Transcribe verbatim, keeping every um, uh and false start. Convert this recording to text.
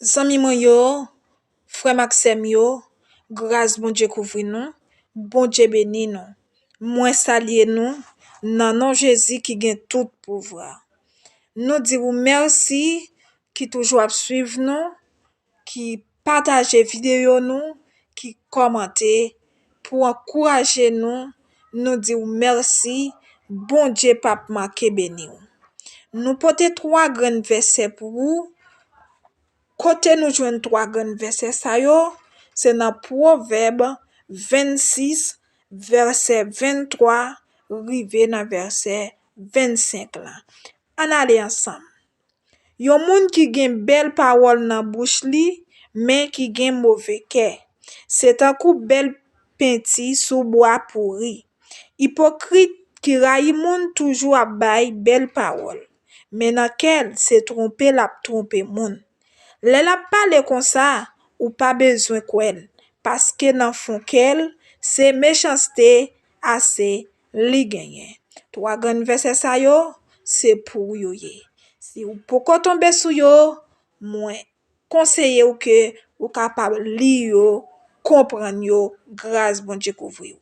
Zanmi mwen yo, frè m ak sè m yo, gras Bondye kouvri nou, Bondye beni nou. Mwen salye nou nan non Jezi ki gen tout pouvwa. Nou di ou mèsi ki toujou ap swiv nou, ki pataje videyo nou, ki kòmante pou ankouraje nou. Nou di ou mèsi, Bondye p ap manke beni w. Nou pote twa grenn vèsè pou ou. Kote nou jwenn twa grenn vèsè sa yo? Se nan Pwovèb vennsis, vèsè venntwa, rive nan vèsè vennsenk la. Ann ale ansanm. Yon moun ki gen bèl pawòl nan bouch li, men ki gen move kè, se tankou bèl penti sou bwa pouri. Ipokrit ki rayi moun toujou ap bay bèl pawòl, men nan kè l se twonpe l ap twonpe moun. Lè l ap pale konsa, ou pa bezwen kwè l, paske nan fon kè l, se mechanste ase li genyen. Twa grenn vèsè sa yo, se pou ou yo ye. Si ou poko tonbe sou yo, mwen konseye w ke ou kapab li yo, konprann yo, gras Bondye kouvri w.